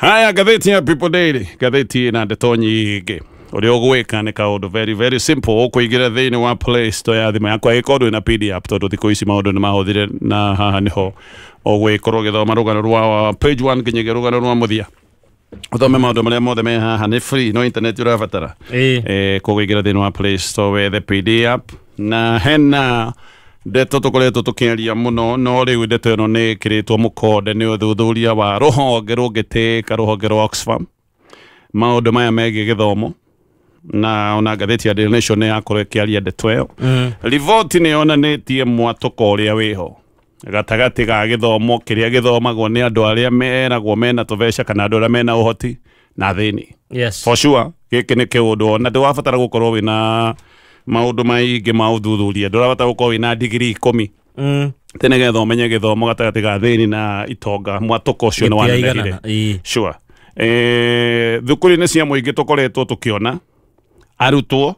Haya, ngathĩti ya People Daily, ngathĩti ĩna ndeto nyingĩ. Ũrĩa ũgwĩka nĩ kaũndũ very very simple, ũkũingĩra thĩinĩ wa Play Store ya thimũ yaku angĩkorwo ndũrĩ na PD app, tondũ thikũ ici maũndũ nĩ mahũthire, na haha nĩho ũgwĩkorwo ũgĩthoma rũgano rwa page 1 nginyagia rũgano rwa mũthia, ũthome maũndũ marĩa mothe me haha. Nĩ free, no internet ũrabatara. Kũgũingĩra thĩinĩ wa Play Store wethe PD app, na hena ndeto tũkoretwo tũkĩaria mũno, no rĩu ndeto ĩno nĩ ĩkĩrĩtwo mũkonde nĩ ũthuthuria wa rũhonge rũngĩtĩka, rũhonge rwa Oxfam, maũndũ maya megiĩ gĩthomo, na ona ngathĩti ya Daily Nation nĩ yakorwo ĩkĩaria ndeto ĩyo. Riboti nĩ yonanĩtie mwatũko ũrĩa wĩho gatagatĩ ga gĩthomo kĩrĩa gĩthomagwo nĩ andũ arĩa meragwo mena tũbeca kana andũ arĩa mena ũhoti na thĩni. For sure gĩkĩ nĩ kĩũndũ ona ndũrabatara gũkorwo wĩna maũndũ maingĩ ma ũthuthuria, ndũrabatara gũkorwo wĩna digiri 10 atĩ nĩgetha ũmenye gĩthomo gatagatĩ ga thĩni na itonga mwatũko ũcio nĩ wanenehire. Gĩtiraiganana. Ĩĩ. Sure. Thukuru-inĩ cia mũingĩ tũkoretwo tũkĩona arutwo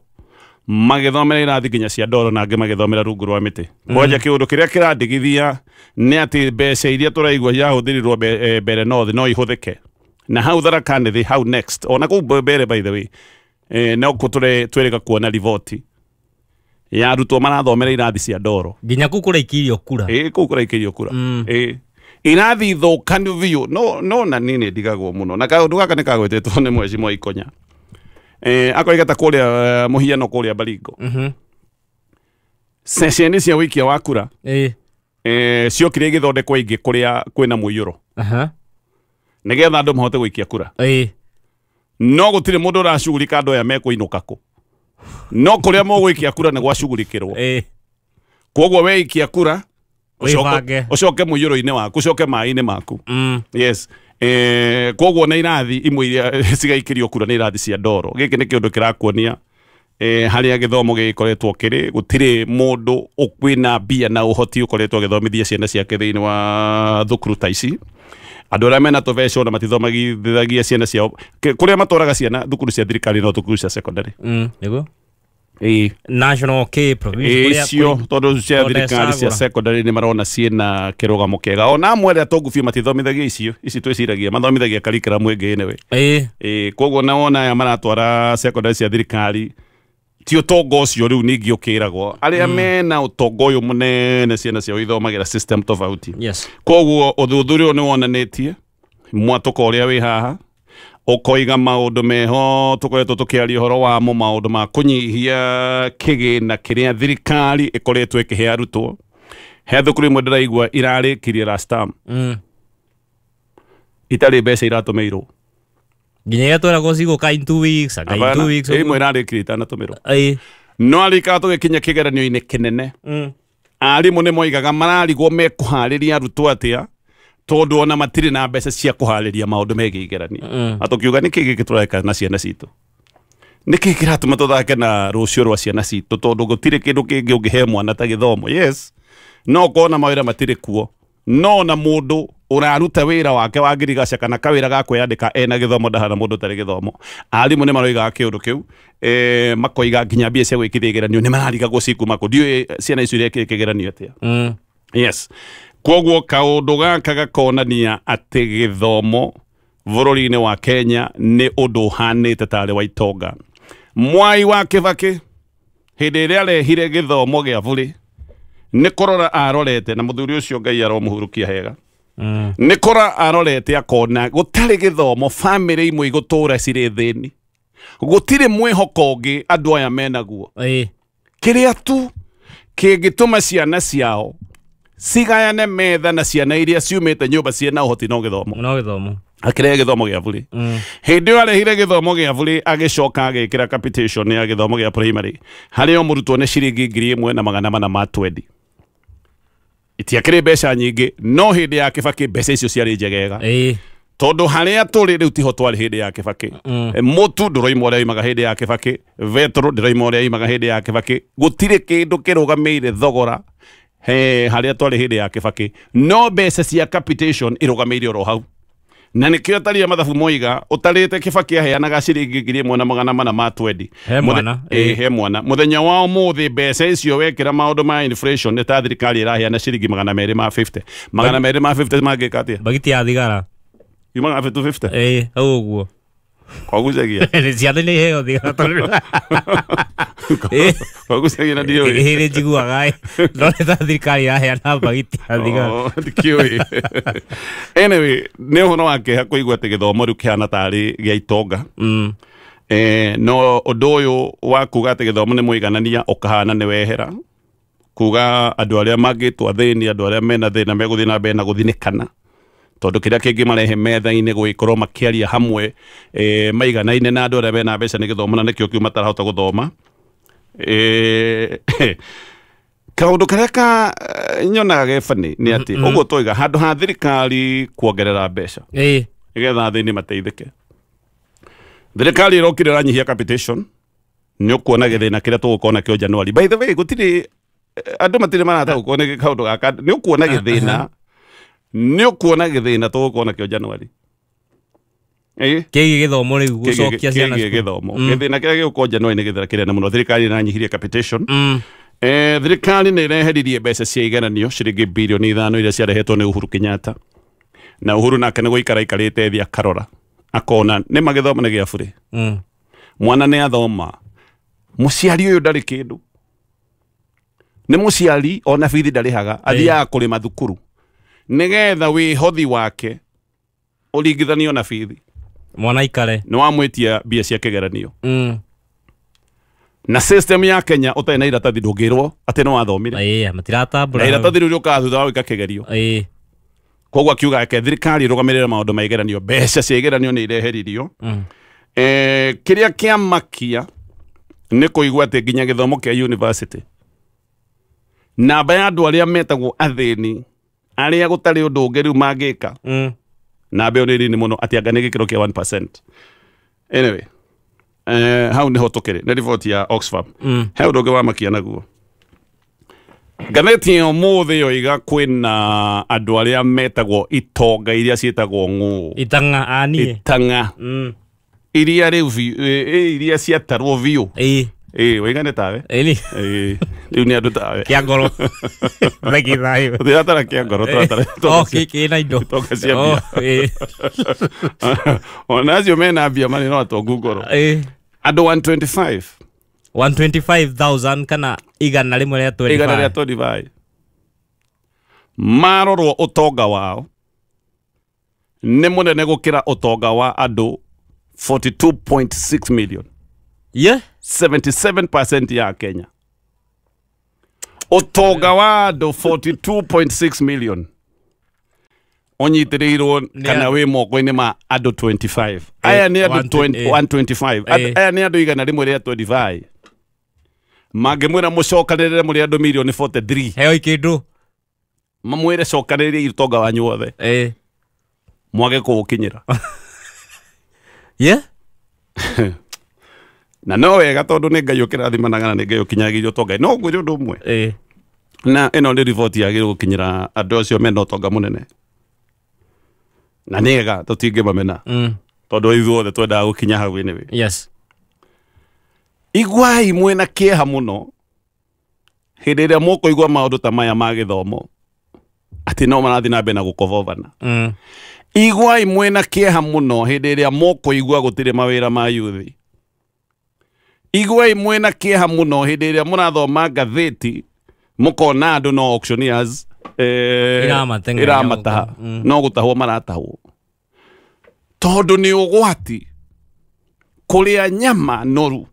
magĩthomera irathi nginya cia ndoro na angĩ magĩthomera rungu rwa mĩtĩ. Kwanja kĩũndũ kĩrĩa kĩrandigithia nĩ atĩ mbeca iria tũraigua ciahũthĩrirwo mbere North no ihũthĩke na hau Tharaka Nithi, hau next, ona kũu mbere, by the way, no kũ twĩrĩga kuona riboti ya arutwo marathomera irathi cia ndoro. Nginya kũu kũraikĩirio kura. Ĩ, kũu kũraikĩrio kura. Ĩ, irathi thũkanu biũ. No na niĩ nĩ ndigagwo mũno na kaũndũ gaka nĩ kagwetetwo nĩ mweci Ikonya, akoiga ta kũrĩa, mũhiano kũrĩa Baringo, ceceni cia wĩikia wa kura ciokire igĩthondekwo ingĩ kũrĩa kwĩna mũiyũro nĩgetha andũ mahote gũikia kura. No gũtirĩ mũndũ ũracugurika andũ aya mekũinũka kũ, no kũrĩa mũgũikia kura nĩ gwacugurikĩrwo. Koguo weikia kura Wĩbange. ũcoke mũiyũro-inĩ waku, ũcoke maĩ-inĩ maku. Yes, koguo na irathi imwe iria cigaikĩrio kura nĩ irathi cia ndoro. Gĩkĩ nĩ kĩũndũ kĩrakuonia harĩa gĩthomo gĩkoretwo kĩrĩ. Gũtirĩ mũndũ wĩna mbia na ũhoti ũkoretwo agĩthomithia ciana ciake thĩinĩ wa thukuru ta ici. Andũ arĩa mena tũbeca ona matithomithagia ciana ciao. Kũrĩa matwaraga ciana thukuru cia thirikari no thukuru cia secondary. Nĩguo. Ĩĩ. National K provincial Icio tondũ cia kũrĩa thirikari cia cagũra. secondary nĩ marona ciĩna kĩrũgamo kĩega. Ona amwe arĩa atongu biũ matithomithagia icio ici twĩciragia, mathomithagia curriculum ĩngĩ anyway. Ĩĩ, koguo na wona aya maratwara secondary cia thirikari ti ũtonga ũcio. Rĩu ningĩ ũkĩragwo arĩa mena ũtonga ũyũ mũnene ciana ciao ithomagĩra system tofauti. Koguo ũthuthuria ũyũ nĩ wonanĩtie mwatũko ũrĩa wĩ haha, ũkoiga maũndũ meho tũkoretwo tũkĩaria ũhoro wamo, maũndũ ma kũnyihia kĩgĩna kĩrĩa thirikari ĩkoretwo ĩkĩhe arutwo. He thukuru imwe ndĩraigua irarĩkirie last term itarĩ mbeca iratũmĩirwo. Nginya iria tweragwo cigũka in 2 weeks, anga in 2 weeks. Ĩmwe ĩrarĩkirie itanatũmĩrwo. No arĩkaga tũgĩkinya kĩgeranio-inĩ kĩnene, arimũ nĩ moigaga mararigwo mekũharĩria arutwo atĩa, tondũ ona matirĩ na mbeca cia kũharĩria maũndũ megiĩ igeranio. Na tũkiuga, nĩkĩ gĩkĩ tũreka na ciana citũ? Nĩkĩ kĩratũma tũthake na rũciũ rwa ciana citũ? Tondũ gũtirĩ kĩndũ kĩngĩ ũngĩhe mwana ta gĩthomo. Yes, no ũkorwo mawĩra matirĩ kuo, no na mũndũ ũraruta wĩra wake wa ngirigaca kana kawĩra ga kwĩyandĩka ena gĩthomo ndahana mũndũ ũtarĩ gĩthomo. Arimũ nĩ maroigaga kĩũndũ kĩu, makoiga nginya mbia cia gwĩkithia igeranio nĩ mararigagwo cikuma kũ. Ndiũĩ ciana icio irekire kĩgeranio atĩa. Yes, koguo kaũndũ gaka gakonania atĩ gĩthomo bũrũri-inĩ wa Kenya nĩ ũndũ ũhanĩte tarĩ wa itonga. Mwai wa Kĩbakĩ hĩndĩ ĩrĩa arehire gĩthomo gĩa bũrĩ nĩ kũrora arorete, na mũthuri ũcio Ngai aromũhurukia hega, nĩ kũrora arorete akona gũtarĩ gĩthomo bamĩrĩ imwe igũtũra cirĩ thĩni, gũtirĩ mwĩhoko ũngĩ andũ aya menaguo. Kĩrĩa tu kĩngĩtũma ciana ciao cigayane metha na ciana iria ciumĩte nyũmba ciĩna ũhoti no gĩthomo. No gĩthomo. Akĩrehe gĩthomo gĩa bũrĩ. Hĩndĩ ĩyo arehire gĩthomo gĩa bũrĩ, agĩcoka agĩkĩra capitation ya gĩthomo gĩa primary harĩ o mũrutwo nĩ ciringi 1420. Itiakĩrĩ mbeca nyingĩ, no hĩndĩ ya Kĩbakĩ mbeca icio ciarĩ njegega, tondũ harĩa tũrĩ rĩu tiho twarĩ hĩndĩ ya Kĩbakĩ. Mũtu ndũroima ũrĩa oimaga hĩndĩ ya Kĩbakĩ, betũrũ ndĩroima ũrĩa oimaga hĩndĩ ya Kĩbakĩ, gũtirĩ kĩndũ kĩrũgamĩire thogora he harĩa twarĩ hĩndĩ ya Kĩbakĩ, no mbeca cia capitation irũgamĩire oro hau. Na nĩkĩo atari a mathabu moiga ũtarĩte Kĩbakĩ aheanaga ciringi 1420 He mwana. Ĩ, he mwana. Mũthenya wa ũmũthĩ mbeca icio wekĩra maũndũ ma inflation nĩ ta thirikari ĩraheana ciringi 250. 250 mangĩka atĩa? Bagiti ya thigara. Yumaga 250. Ĩĩ, hau ũguo. Kwagucagia. Ciana nĩ iheo thigara tondũ. Kwagucagia na ndiũĩ. Ĩĩ nĩ njiguaga ĩ. No nĩ ta thirikari ĩraheana mbagiti ya thigara. Ndikĩũĩ. Anyway, nĩ ũhoro wa kĩeha kũigua atĩ gĩthomo rĩu kĩhana tarĩ gĩa itonga. No ũndũ ũyũ wa kuga atĩ gĩthomo nĩ mũiganania ũkahana nĩ wehera. Kuga andũ arĩa mangĩtwo athĩni, andũ arĩa mena thĩna megũthiĩ na mbere na gũthinĩkana. Tondũ kĩrĩa kĩngĩ marehe metha-inĩ gũgĩkorwo makĩaria hamwe maiganaine na andũ arĩa mena mbeca nĩ gĩthomo na nĩkĩo kĩu matarahota gũthoma. Kaũndũ karĩa ka nyonaga ge funny nĩ atĩ ũguo twoiga handũ ha thirikari kuongerera mbeca nĩgetha athĩni mateithĩke, thirikari ĩrokire ĩranyihia capitation. Nĩ ũkuona gĩthĩna kĩrĩa tũgũkorwo nakĩo January. By the way, gũtirĩ andũ matirĩ marataũkwo nĩ kaũndũ gaka. Nĩ ũkuona gĩthĩna, nĩ ũkuona gĩthĩna tũgũkorwo nakĩo January. Kĩgiĩ gĩthomo rĩu gũcokia ciana cukuru. Gĩthomo gĩthĩna kĩrĩa gĩgũkorwo January nĩ gĩthĩna kĩnene mũno. Thirikari ĩranyihirie capitation. Thirikari nĩ ĩreheririe mbeca cia igeranio ciringi birioni 5 iria ciarehetwo nĩ Uhuru Kenyatta. Na Uhuru nake nĩ gũikara aikarĩte thĩ akarora akona nĩ magĩthoma nĩ gĩa bure. Mwana nĩ athoma, mũciari ũyũ ndarĩ kĩndũ, nĩ mũciari ona bithi ndarĩhaga, athiaga kũrĩma thukuru nĩgetha wĩhothi wake ũringithanio na bithi, mwana ikare nĩ wamwĩtia mbia cia kĩgeranio. Na system ya Kenya ũtarĩ na iratathi ndũngĩrwo atĩ nĩ wathomire. Matiratambũra. Na iratathi rĩu rĩũkaga thutha wa gwĩka kĩgerio. Koguo akiuga ake thirikari ĩrũgamĩrĩre maũndũ ma igeranio, mbeca cia igeranio nĩ ireheririo. Kĩrĩa kĩamakia nĩ kũigua atĩ nginya gĩthomo kĩa university, namba ya andũ arĩa metagwo athĩni, arĩa gũtarĩ ũndũ ũngĩ rĩu mangĩka, namba ĩyo nĩ nini mũno, atĩ anga nĩ gĩkĩro kĩa 1%. Anyway, hau nĩho tũkĩrĩ, nĩ riboti ya Oxfam. He ũndũ ũngĩ wamakia naguo. Ngathĩti ya ũmũthĩ yoiga kwĩna andũ arĩa metagwo itonga iria ciĩtagwo ng'ũ. Itang'a anie. Itang'a. Iria rĩu iria ciatarwo biũ. Waiga nĩ tawe? Rĩu nĩ andũ tawe. Kĩa ngoro. Thegi thayũ. Tũtiratara kĩa ngoro, tũratara kĩna indo. Itonga cia mbia. Ona acio mena mbia marĩ no atongu ngoro. Andũ 125. 125,000 kana igana rĩmwe rĩa 25. Igana rĩa 25. Marorwo ũtonga wao nĩ mũnene gũkĩra ũtonga wa andũ 42.6 million. 77% ya Kenya. Ũtonga wa andũ 42.6 million ũnyitĩrĩirwo kana wĩ moko-inĩ ma andũ 25. Aya nĩ andũ 125. Aya nĩ andũ igana rĩmwe rĩa 25. Mangĩmwĩra mũcokanĩrĩre mũrĩ andũ mirioni 43. Heo ikĩndũ. Mamwĩre cokanĩrĩre ũtonga wanyu wothe. Mwage kũũkinyĩra. Na no wega tondũ nĩ Ngai ũkĩrathimanaga na nĩ Ngai ũkinyagĩria ũtonga. No ngwĩre ũndũ ũmwe. Na ĩno nĩ riboti yagĩrĩirwo gũkinyĩra andũ acio mena ũtonga mũnene. Na nĩ wega tũtingĩmamena. Tondũ ithuothe twendaga gũkinya hau anyway. Yes. Iguai mwĩna kĩeha mũno hĩndĩ ĩrĩa mũkũigua maũndũ ta maya ma gĩthomo atĩ no marathiĩ na mbere na gũkobobana. Iguai mwĩna kĩeha mũno hĩndĩ ĩrĩa mũkũigua gũtirĩ mawĩra ma youth. Iguai mwĩna kĩeha mũno hĩndĩ ĩrĩa mũrathoma ngathĩti mũkona andũ no auctioneers iramataha no gũtahwo maratahwo tondũ nĩ ũgwati kũrĩa nyama noru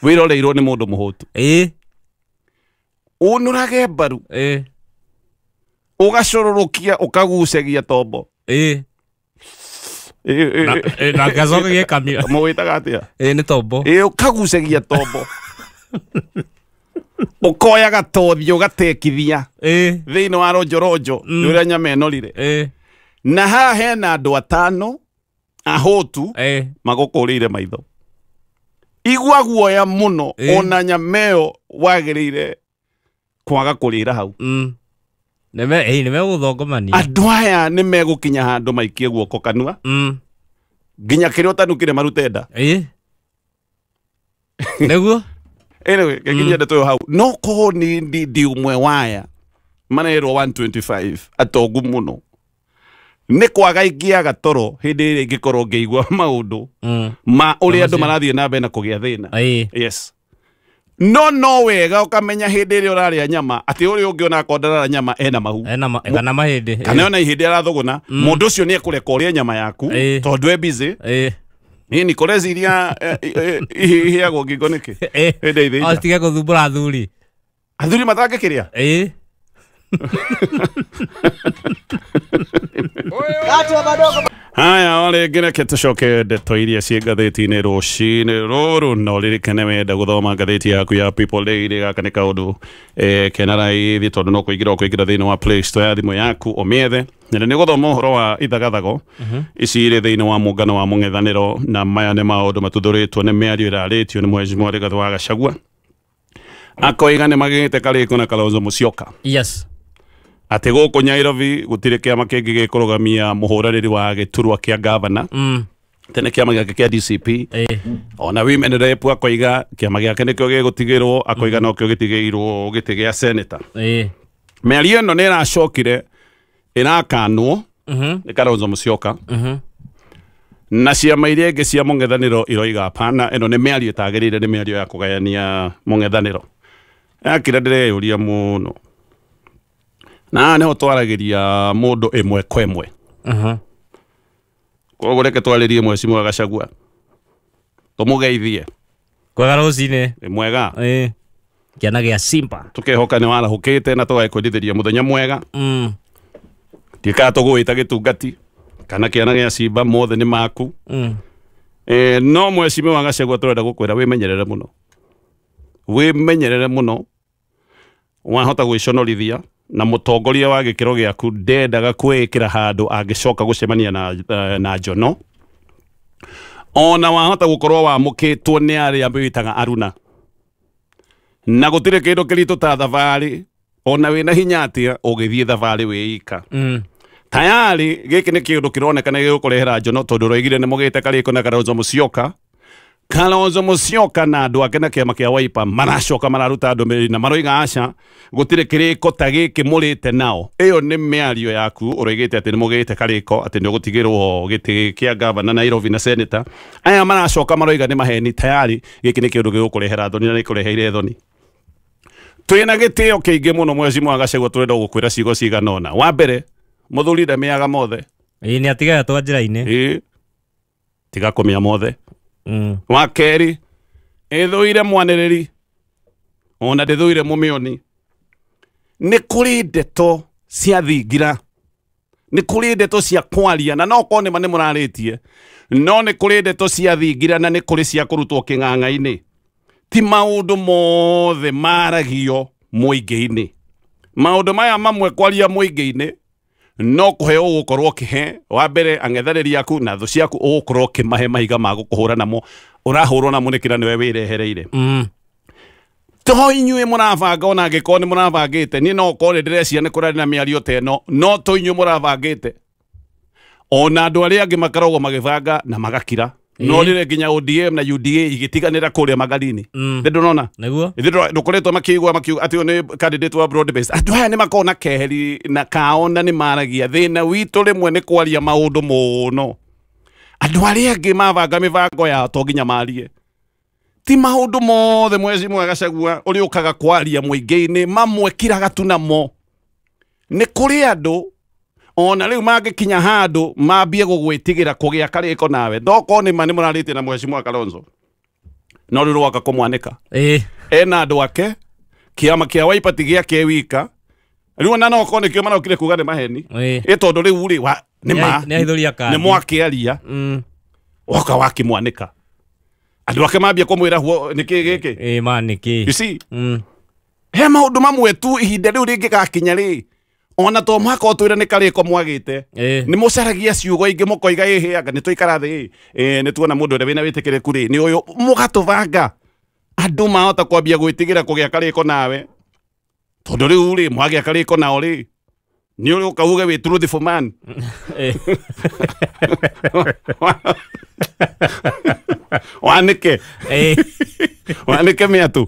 wĩroreirwo nĩ mũndũ mũhũtu. Ũnũrage mbaru, ũgacororokia ũkagucagia tombo. Na gacoka gĩkamira. Mũwĩtaga atĩa? Nĩ tombo. Ũkagucagia tombo. Ũkoya gatothi ũgatekithia thĩinĩ wa ronjoronjo nĩ ũrĩa nyama ĩnorire. Na haha hena andũ atano ahũtu magũkũrĩire maitho. Igua guoya mũno ona nyama ĩyo wagĩrĩire kwaga kũrĩra hau. Nĩmegũthongomania. Andũ aya nĩmegũkinya handũ maikie guoko kanua nginya kĩrĩa ũtanukire marute nda. Nĩguo? Anyway, nginya ndeto ĩyo hau. No korwo ni ndi ũmwe waya marerwo 125 atongu mũno, Nĩ kwaga ingĩaga toro hĩndĩ ĩrĩa ingĩkorwo ngĩigua maũndũ ma ũrĩa andũ marathiĩ na mbere na kũgĩa thĩna. Yes. No wega ũkamenya hĩndĩ ĩrĩa ũrarĩa nyama atĩ ũrĩa ũngĩ ona akorwo ndararĩa nyama ena mahu. Kana mahĩndĩ. Kana ona ihĩndĩ arathũgũna, mũndũ ũcio nĩ ekũreka ũrĩe nyama yaku tondũ e busy. Nini korezi iria iheagwo ngingo nĩkĩ? Hĩndĩ ithĩnja. Tige gũthumbũra athuri. Athuri matangĩkĩrĩa? Haya, o rĩngĩ reke tũcoke ndeto iria ciĩ ngathĩti-inĩ rũcinĩ rũrũ no ririkane wenda gũthoma ngathĩti yaku ya People Daily. Gaka nĩ kaũndũ kena raithi tondũ no kũingĩra ũkũingĩra thĩinĩ wa Play Store ya thimũ yaku ũmĩethe. Na nĩ gũthoma ũhoro wa ithagathago ici irĩ thĩinĩ wa mũngano wa mũng'ethanĩro, na maya nĩ maũndũ matuthũrĩtwo nĩ mĩario ĩrarĩtio nĩ Mheshimiwa Rigathĩ wa Gachagua. Akoiga nĩ magĩte Karĩko na Kalonzo Musyoka. Yes. Atĩ gũkũ Nairobi gũtirĩ kĩama kĩngĩ gĩkũrũgamia mũhũranĩri wa gĩturwa kĩa gavana. Tene kĩama gĩake kĩa DCP. Ona women rep akoiga kĩama gĩake nĩkĩo gĩgũtigĩrwo, akoiga nokĩo gĩtigĩirwo gĩtĩ gĩa senator. Mĩario ĩno nĩ ĩracokire ĩrakanwo nĩ Kalonzo Musyoka. Na ciama iria ingĩ cia mũng'ethanĩro iroiga hapana, ĩno nĩ mĩario ĩtagĩrĩire, nĩ mĩario ya kũgayania mũng'ethanĩro. Yakira ndĩreyũria mũno. Na nĩho twaragĩria mũndũ ĩmwe kwa ĩmwe. Koguo reke twarĩrie Mheshimiwa Gachagua. Tũmũgeithie. Kwega rũcinĩ. Mwega. Kĩana gĩa Simba. Tũkehoka nĩ warahũkĩte na tũgakwendithĩria mũthenya mwega. Ndiũĩ tũgũĩta gĩtungati kana kĩana gĩa Simba, mothe nĩ maku. No Mheshimiwa Gachagua tũrenda gũkwĩra wĩmenyerere mũno. Wĩmenyerere mũno. Wahota gwĩconorithia na mũtongoria wa gĩkĩro gĩaku ndendaga kwĩĩkĩra handũ angĩcoka gũcemania na njono. Ona wahota gũkorwo wamũkĩtwo nĩ arĩa wĩtaga aruna. Na gũtirĩ kĩndũ kĩritũ ta thabarĩ, ona wĩna hinya atĩa ũgĩthiĩ thabarĩ wĩika. Tayari gĩkĩ nĩ kĩũndũ kĩronekana gĩgũkũrehera njono tondũ ũroigire nĩ mũgĩte Karĩko na Kalonzo Musyoka. Kalonzo Musyoka na andũ ake na kĩama kĩa Wiper maracoka mararuta ndũmĩrĩri na maroiga aca gũtirĩ kĩrĩko ta gĩkĩ mũrĩte nao. Ĩyo nĩ mĩario yaku ũroigĩte atĩ nĩ mũgĩte Karĩko atĩ nĩ ũgũtigĩrwo gĩtĩ kĩa gavana Nairobi na senator. Aya maracoka maroiga nĩ maheni. Tayari gĩkĩ nĩ kĩũndũ gĩgũkũrehera thoni na nĩkũreheire thoni. Twĩna gĩtĩo kĩingĩ mũno Mheshimiwa Gachagua, tũrenda gũkwĩra ciugo cigana ũna. Wa mbere, mũthuri ndamĩaga mothe. Nĩ atigaga twa njĩra-inĩ. Tiga kũmĩa mothe. Wa kerĩ, ĩthũire mwanĩrĩri ona ndĩthũire mũmĩoni. Nĩ kũrĩ ndeto cia thingira, nĩ kũrĩ ndeto cia kwaria, na no korwo nĩma nĩ mũrarĩtie, no nĩ kũrĩ ndeto cia thingira na nĩ kũrĩ cia kũrutwo kĩng'ang'a-inĩ. Ti maũndũ mothe maragio mũingĩ-inĩ. Maũndũ maya mamwe kwaria mũingĩ-inĩ no kũhe ũgũkorwo ũkĩhe wa mbere ang'ethanĩri aku na thũ ciaku, ũgũkorwo ũkĩmahe mahiga ma gũkũhũra namo. Ũrahũrwo namo nĩ kĩrĩa nĩwe wĩrehereire. To inyuĩ mũrabanga, ona angĩkorwo nĩ mũrabangĩte, niĩ no korwo nĩ ndĩreciria nĩ kũrarĩ na mĩario ta ĩno, no to inyuĩ mũrabangĩte. Ona andũ arĩa angĩ makoragwo magĩbanga na magakira. No rĩrĩ nginya ODM na UDA igĩtiganĩra kũrĩa magarini. Nĩ ndũrona? Nĩguo. Ithuĩ ndũkoretwo makiigua makiuga atĩ ũyũ nĩ candidate wa broad based. Andũ aya nĩ makoragwo na keheri na kao na nĩ maragia. Thĩna witũ rĩmwe nĩ kwaria maũndũ mũno. Andũ arĩa angĩ mabanga mĩbango yao to nginya marie. Ti maũndũ mothe Mheshimiwa Gachagua ũrĩa ũkaga kwaria mũingĩ-inĩ, mamwe kiraga tu namo. Nĩ kũrĩ andũ ona rĩu mangĩkinya handũ mambie gũgwĩtigĩra kũgĩa karĩko nawe. Ndokorwo nĩ ma nĩ mũrarĩtie na Mheshimiwa Kalonzo, no rĩu rwaka kũmwanĩka. Ena andũ ake, kĩama kĩa Wiper ti gĩake wika. Rĩu ona no okorwo nĩkĩo marokire kuga nĩ maheni. Ĩ tondũ rĩu rĩ nĩ ma nĩ mwakĩaria woka wakĩmwanĩka. Andũ ake mambia kũmwĩra huo nĩkĩ gĩkĩ. Ma nĩkĩ. You see? He maũndũ mamwe tu ihinda rĩu rĩngĩgakinya rĩ, ona to mwaka ũtwĩre nĩ karĩko mwagĩte. Nĩ mũcaragia ciugo ingĩ mũkoiga ĩhĩ anga nĩ tũikara thĩ nĩ tuona mũndũ ũrĩa wĩna wĩtĩkĩrĩku rĩ nĩ ũyũ, mũgatũbanga. Andũ mahota kwambia gwĩtigĩra kũgĩa karĩko nawe tondũ rĩu rĩ mwagĩa karĩko nao rĩ nĩ ũrĩ ũkauge wĩ truthful man. Wanĩke. Wanĩke mĩatũ.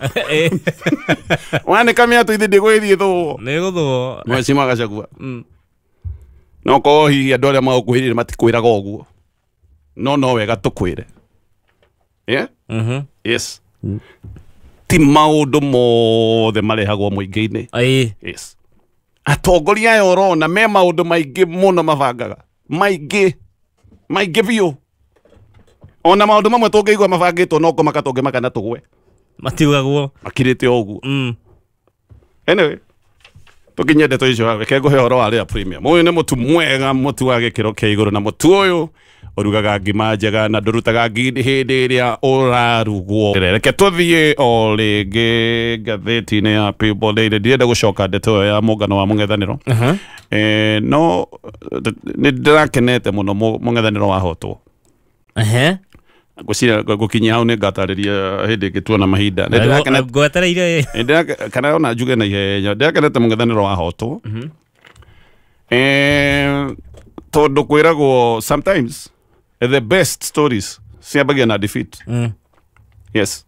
Wanĩka mĩatũ ithe ndĩgũgĩthiĩ thũo. Nĩ gũthũo. Mheshimiwa Gachagua. No ko hihi andũ arĩa magũkuhĩrĩirie matikwĩraga ũguo. No wega tũkwĩre. Yeah? Yes. Ti maũndũ mothe marehagwo mũingĩ-inĩ. Yes. Atongoria aya ũrona me maũndũ maingĩ mũno mabangaga. Maingĩ biũ. Ona maũndũ mamwe tũngĩigua mabangĩtwo no kũmaka tũngĩmaka na tũgwe. Matiugagwo. Makirĩte o ũguo. Anyway, tũkinye ndeto icio reke ngũhe ũhoro wa Rĩa Premium. Ũyũ nĩ mũtu mwega, mũtu wa gĩkĩro kĩa igũrũ, na mũtu ũyũ ũrugaga ngima njega na ndũrutaga ngindi hĩndĩ ĩrĩa ũrarugwo. Reke tũthiĩ o rĩngĩ ngathĩti-inĩ ya People Daily. Ndirenda gũcoka ndeto ĩyo ya mũngano wa mũng'ethanĩro. No nĩ ndĩrakenete mũno mũng'ethanĩro wahotwo. Ngwĩciria gũkinyia hau nĩ ngatarĩria hĩndĩ ĩngĩ tuona mahinda. Ngwetereire. Kana ona njuge na ihenya. Ndĩrakenete mũng'ethanĩro wahotwo. Tondũ kwĩragwo sometimes the best stories ciambagia na defeat. Yes.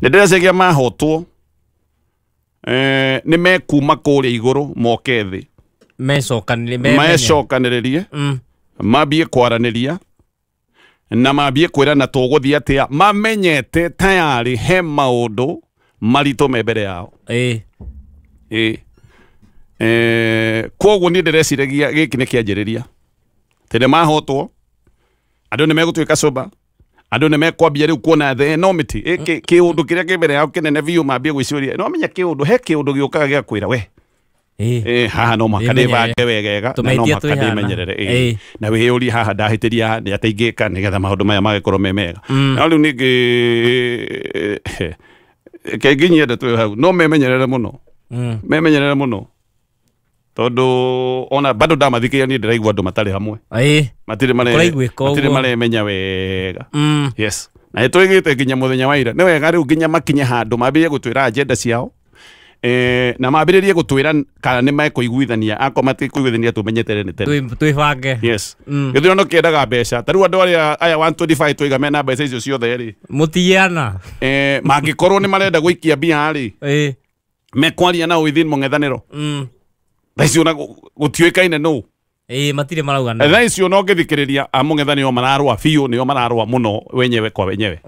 Nĩ ndĩreciria mahotwo nĩ mekuma kũrĩa igũrũ moke thĩ. Mecokanĩrĩrie. Mambie kwaranĩria na mambie kwĩrana tũgũthiĩ atĩa, mamenyete tayari he maũndũ maritũ me mbere yao. Kwoguo niĩ ndĩreciragia gĩkĩ nĩ kĩanjĩrĩria. Tene mahotwo andũ nĩ megũtuĩka sober, andũ nĩ mekwambia rĩu kuona the enormity kĩũndũ kĩrĩa kĩ mbere yao kĩnene biũ, mambie gwĩciria no menya kĩũndũ, he kĩũndũ gĩũkaga gĩa kwĩra we haha no mũhaka ndĩbange wegega na no mũhaka ndĩmenyerere, na wĩyũrie haha ndahĩtĩria nĩ atĩa ingĩka nĩgetha maũndũ maya magĩkorwo me mega. No rĩu ningĩ kenginyie ndeto ĩyo hau, no memenyerere mũno. Memenyerere mũno tondũ ona bado ndamathikĩrĩria niĩ ndĩraigua andũ matarĩ hamwe. Matirĩ maremenya wega. Yes. Na nĩtwĩgĩte nginya mũthenya wa ira. Nĩ wega rĩu nginya makinye handũ mambĩrĩrie gũtwĩra agenda ciao. Na mambĩrĩrie gũtwĩra kana nĩ mekũiguithania, akorwo matikũiguithania tũmenye tene nĩ tene. Twĩbange. Yes. Gĩthurano kĩendaga mbeca. Ta rĩu andũ arĩa aya 125 twaiga mena mbeca icio ciothe rĩ. Mũtiana. Mangĩkorwo nĩ marenda gũikia mbia rĩ. Mekwaria nao within mũng'ethanĩro. Thaa icio ona gũtiũĩkaine nũ. Matirĩ marauga nũ. Thaa icio ona ũngĩthikĩrĩria a mũng'ethanĩro mararũa biũ, nĩo mararũa mũno wenyewe kwa wenyewe.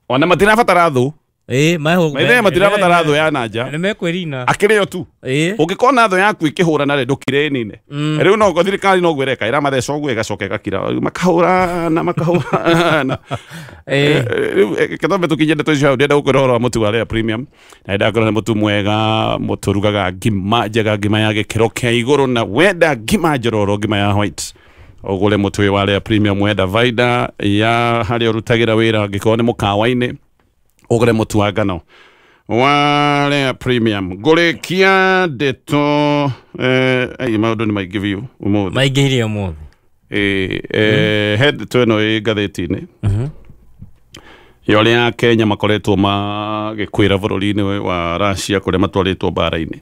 Ona matirabatara thũ. Maithe matirabatara thũ ya na nja. Nĩ mekwĩrina. Akĩrĩ o tu. Ũngĩkona thũ yaku ĩkĩhũrana rĩ, ndũkire ĩnine. Rĩu no thirikari no guo ĩreka, ĩramatheca ũguo ĩgacoka ĩgakira. Makahũrana, makahũrana. Rĩu kĩtombe tũkinye ndeto icio hau, ndĩrenda gũkwĩra ũhoro wa mũtu wa Rĩa Premium. Na ndĩrakwĩra nĩ mũtu mwega, mũtu ũrugaga ngima njega, ngima ya gĩkĩro kĩa igũrũ, na wenda ngima njororo, ngima ya white. Ũgũre mũtu ũyũ wa Rĩa Premium, wenda vaida ya harĩa ũrutagĩra wĩra, angĩkorwo nĩ mũkawa-inĩ, ũgũre mũtu wa ngano wa Rĩa Premium. Ngũrĩkia ndeto maũndũ nĩ maingĩ biũ ũmũthĩ. Maingĩhire ũmũthĩ. He ndeto ĩno ĩ ngathĩti-inĩ ya ũrĩa Kenya makoretwo magĩkwĩra bũrũri-inĩ wa Russia kũrĩa matwarĩtwo mbara-inĩ.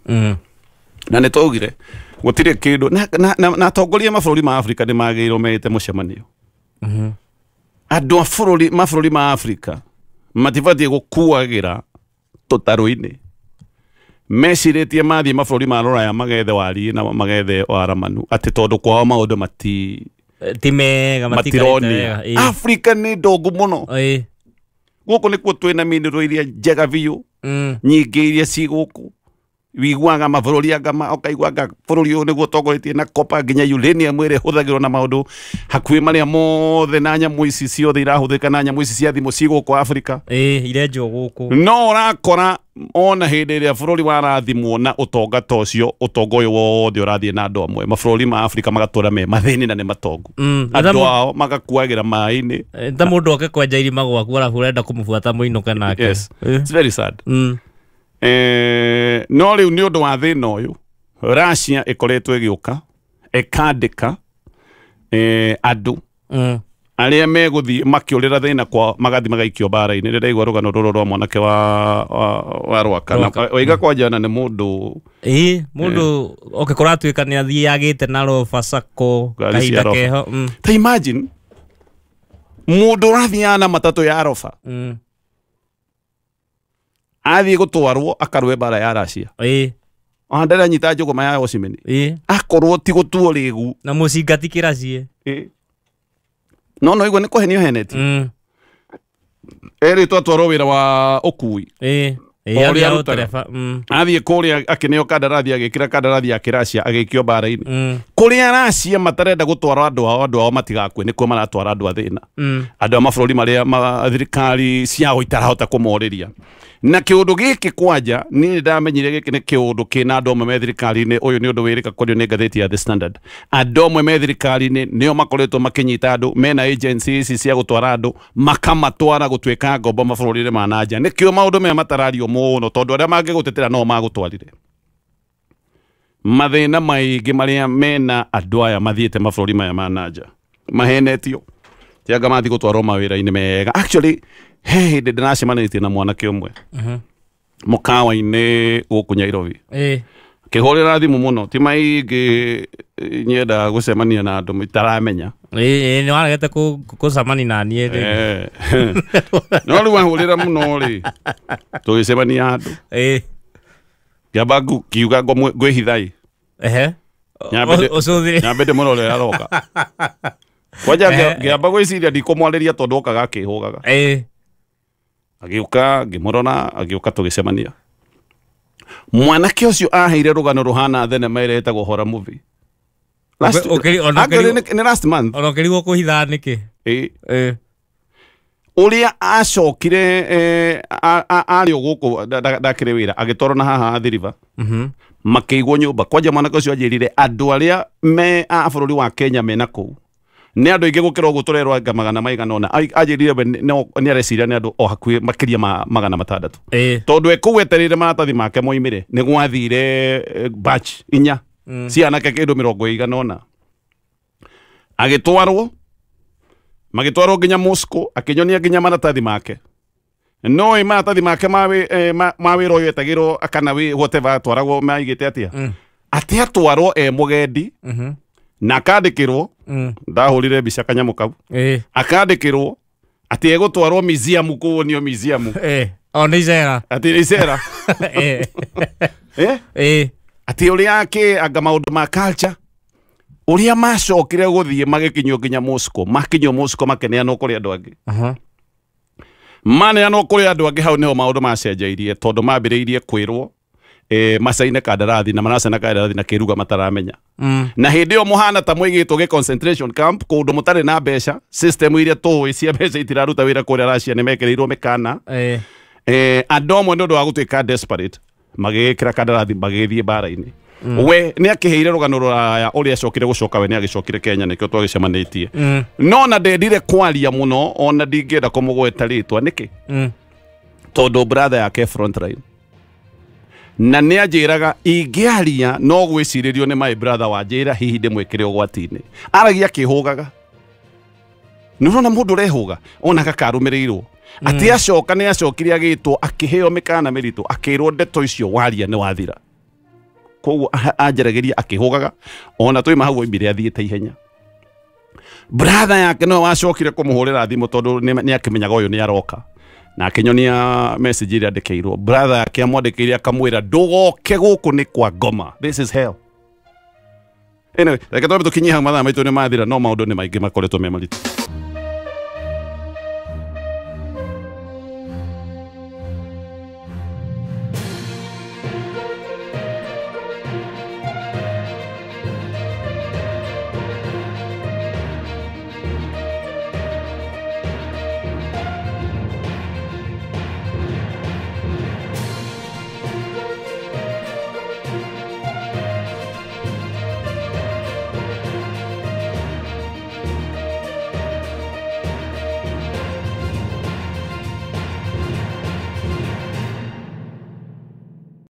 Na nĩ twaugire gũtirĩ kĩndũ na atongoria mabũrũri ma Afrika nĩ magĩrĩirwo meĩte mũcemanio. Andũ a mabũrũri ma Afrika matibatiĩ gũkuagĩra tũtarũ-inĩ. Mecirĩtie mathiĩ mabũrũri ma rũraya magethe warie na magethe waramanu atĩ tondũ kwao maũndũ ti mega, matironia. Afrika nĩ ndongu mũno. Gũkũ nĩkuo twĩna mineral iria njega biũ, nyingĩ iria ci gũkũ. Wiguaga mabũrũri anga ũkaiguaga bũrũri ũyũ nĩguo ũtongoretie na copper nginya uranium ĩrĩa ĩhũthagĩrwo na maũndũ hakuhĩ marĩa mothe, na nyamũ ici ciothe irahũthĩka na nyamũ ici cia thimũ ci gũkũ Afrika. Irenjwo gũkũ. No ũrakora ona hĩndĩ ĩrĩa bũrũri warathimwo na ũtonga ta ũcio, ũtonga ũyũ wothe ũrathiĩ na andũ amwe, mabũrũri ma Afrika magatũra me mathĩni na nĩ matongu. Andũ ao magakuagĩra maĩ-inĩ. Ta mũndũ oke kwenja irima gwaku arabu ũrenda kũmũbuata mũinũke nake. Yes. It's very sad. No rĩu nĩ ũndũ wa thĩna ũyũ, Russia ĩkoretwo ĩgĩũka ĩkandĩka andũ arĩa megũthiĩ makĩũrĩra thĩna kwao, magathiĩ magaikio mbara-inĩ. Ndĩraigua rũgano rũrũ rwa mwanake wa Rwaka. Na waiga kwanjana nĩ mũndũ mũndũ okay kũratuĩka nĩ athiagĩte na Roba Sacco kahinda keho. Ta imagine mũndũ ũrathiaga na matatũ ya Roba athiĩ gũtwarwo akarũe mbara ya Russia. Ona ndaranyita njũgũma ya Osimhen. Akorwo ti gũtuo rĩgu. Na mũcinga ti kĩraciĩ. No no igua nĩ kũhenio heneti. Erĩtwo atwarwo wĩra wa ũkui. Athiĩ kũrĩa akĩneo kandarathi agĩkĩra kandarathi ya kĩracia agĩikio mbara-inĩ. Kũrĩa Racia matarenda gũtwara andũ ao matigakue nĩkuo maratwara andũ a thĩna. Andũ a mabũrũri marĩa thirikari ciao itarahota kũmorĩria. Na kĩũndũ gĩkĩ kwanja niĩ ndamenyire gĩkĩ nĩ kĩũndũ kĩna andũ amwe me thirikari-inĩ. Ũyũ nĩ ũndũ wĩrĩka kũrio nĩ ngathĩti ya The Standard. Andũ amwe me thirikari-inĩ nĩo makoretwo makĩnyita andũ mena agencies ici cia gũtwara andũ makamatwara gũtuĩka ngombo mabũrũri-inĩ ma na nja. Nĩkĩo maũndũ maya matarario mũno tondũ arĩa mangĩgũtetera no magũtwarire. Mathĩna maingĩ marĩa mena andũ aya mathiĩte mabũrũri maya ma na nja mahenetio tianga mathiĩ gũtwarwo mawĩra-inĩ mega. Actually he hĩndĩ ndĩracemanĩtie na mwanake ũmwe mũkawa-inĩ gũkũ Nairobi. Kĩhũrĩra thimũ mũno ti maingĩ nyendaga gũcemania na andũ itaramenya. Nĩ waregete gũcemania na niĩ. No rĩu ahũrĩra mũno rĩ tũgĩcemania handũ. Ngĩamba ngiuga ngwĩhithai. Nyambe ndĩmũrore aroka. Kwanja ngĩamba gwĩciria ndikũmwarĩria tondũ okaga akĩhũgaga. Agĩũka ngĩmũrora agĩũka tũgĩcemania. Mwanake ũcio aheire rũgano rũhana thenema ĩrĩa ĩtagwo horror movie. Nĩ last month. Ona ũkĩrigwo kũhitha nĩkĩ? Ũrĩa acokire arĩ o gũkũ ndakĩrĩ wĩra agĩtwarwo na haha Athi River. Makĩigwo nyũmba. Kwanja mwanake ũcio anjĩrire andũ arĩa me a bũrũri wa Kenya mena kũu nĩ andũ aingĩ gũkĩra ũguo tũrerwo anga magana maigana ũna. Anjĩrire we nĩ areciria nĩ andũ o hakuhĩ makĩria ma 600. Tondũ e kũu etereire maratathi make moimĩre nĩ gwathire batch inya cia anake kĩndũ 80. Agĩtwarwo magĩtwarwo nginya Moscow akĩnyonia nginya maratathi make. No ĩ maratathi make ma wĩra ũyũ etagĩrwo kana whatever atwaragwo maigĩte atĩa. Atĩ atwarwo e mũgendi na akandĩkĩrwo ndahũrire mbica kanyamũ kau. Akandĩkĩrwo atĩ egũtwarwo museum kũwonio museum. O nĩ icera. Atĩ nĩ icera. Atĩ ũrĩa akĩ anga maũndũ ma culture ũrĩa macokire gũthiĩ magĩkinyio nginya Moscow makinyio Moscow makeneanwo kũrĩ andũ angĩ. Maneanwo kũrĩ andũ angĩ hau nĩho maũndũ macenjeirie tondũ mambĩrĩirie kwĩrwo macaine kandarathi na maracaina kandarathi na kĩruga mataramenya. Na hĩndĩ ĩyo mũhana ta mũigĩtwo gĩ concentration camp kũndũ mũtarĩ na mbeca system iria tũĩ cia mbeca itiraruta wĩra kũrĩa Russia nĩ mekĩrĩirwo mĩkana. Andũ amwe nĩ ũndũ wa gũtuĩka desperate magĩkĩra kandarathi magĩthiĩ mbara-inĩ. We nĩ akĩheire rũgano rũraya ũrĩa acokire gũcoka we nĩ agĩcokire Kenya nĩkĩo twagĩcemanĩtie. No na ndendire kwaria mũno ona ndingĩenda kũmũgweta rĩtwa nĩkĩ? Tondũ brother yake frontline. Na nĩ anjĩraga ingĩaria no gwĩcirĩrio nĩ my brother wanjĩra hihi ndĩmwĩkĩre ũgwati-inĩ. Aragia akĩhũgaga. Nĩ ũrona mũndũ ũrehũga ona gakarũmĩrĩirwo. Atĩ acoka nĩ acokire agĩtwo akĩheo mĩkana mĩritũ akĩrwo ndeto icio waria nĩ wathira. Koguo anjaragĩria akĩhũgaga ona tũima hau oimire athiĩte ihenya. Brother yake no wacokire kũmũhũrĩra thimũ tondũ nĩ akĩmenyaga ũyũ nĩ aroka. Na akĩnyonia message ĩrĩa andĩkĩirwo. Brother yake amwandĩkĩire akamwĩra ndũgoke gũkũ nĩ kwa ngoma. This is hell. Anyway, reke twambe tũkinyie hau mathaa maitũ nĩ mathira no maũndũ nĩ maingĩ makoretwo me maritũ.